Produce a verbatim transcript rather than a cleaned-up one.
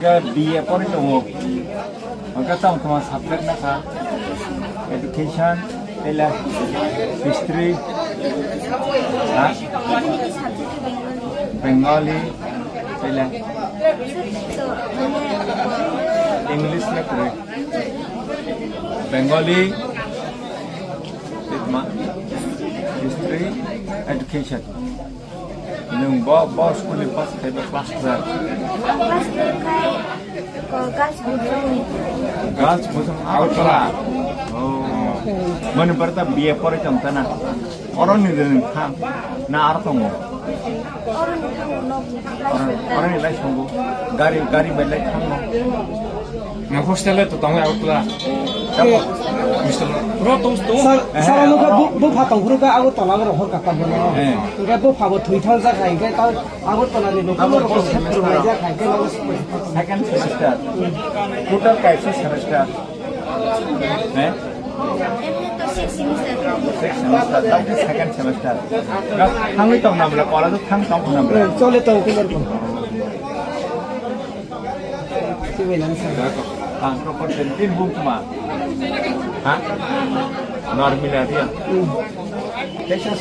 B A pori tongo. Hwnkhe tamo tamo subject nakha? Education, tei le history, ha? Bengali, tei le English le kwrwi. Bengali, tei tma? History, education. Nwng bo, bo school ni pass kaiba class twelve? Ang class twelve khai, ko, girls boarding. Girls boarding Agartala. Oh. Mani barta B A pori tong tana. Oro ni de nwng thang. Na aro tongo? Oro ni thang no. Oro, oro ni lai songo. Gari, gari bai lai thang no. Na hostel e to tongo Agartala. Tamo? Hostel. Ro tong tong. Sir, eh, sir, ano ka bu, bu pha tong bro ka Agartala ro hor ka ta bono. Eh. Ka bu pha bo thui thang ja khai ka ta Agartala ni nokung abo rok first semester. Rwlaijak hai khe, second semester. Total kaisa semester? He? Six semester, tamo second semester. Thangwi tong na bwla, college thang tong na bwla. Chole tong khe. Ang proper din bum tma. Ha? Normila dia. Texas